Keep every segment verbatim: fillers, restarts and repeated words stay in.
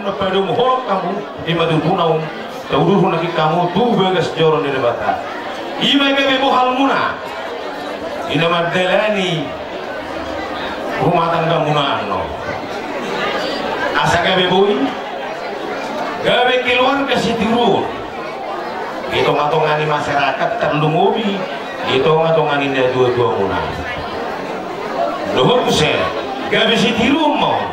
Padomu holong hamu, i ma tutu naung taudurhon nangkin hamu tu bagas joro ni Debata. I ma gabe bohalmuna, i na mandalani rumah tanggamuna annon. Asa gabe boi, gabe keluarga sitiruon di tonga-tonga ni masyarakat, tarlumobi di tonga-tonga ni natuatuamuna. Dohot muse, gabe sitiruon ma on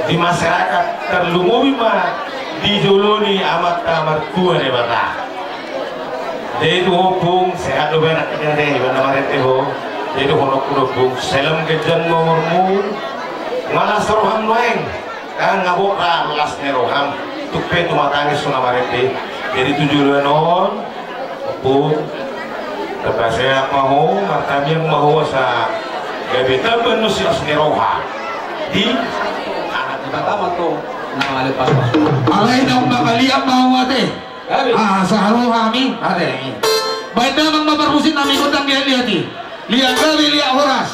di masyarakat, tarlumobi ma di jolo ni Amanta Martua Debata. Jadi tu ho, Ompung, sehat do baen, akhirnya deh, iba na marende ho. Jadi tu ho, Ompung, salam ganjang ma umurmu. Nga las roham nuaeng, kan nga boi ra las ni roham. Tung pe tumatangis ho na marende. Jadi tu joloan on, Ompung, tamba sehat ma ho, martamiang ma ho asa gabe tamba nunga las ni roha di anak. Pertama tu na mangalepas. Alai naung mangaliat ma ho ate. Gabe. Ah, sahat roha hami ate. Baen damang ma parmusik nami gondang liat-liat i. Liat gabe liat horas.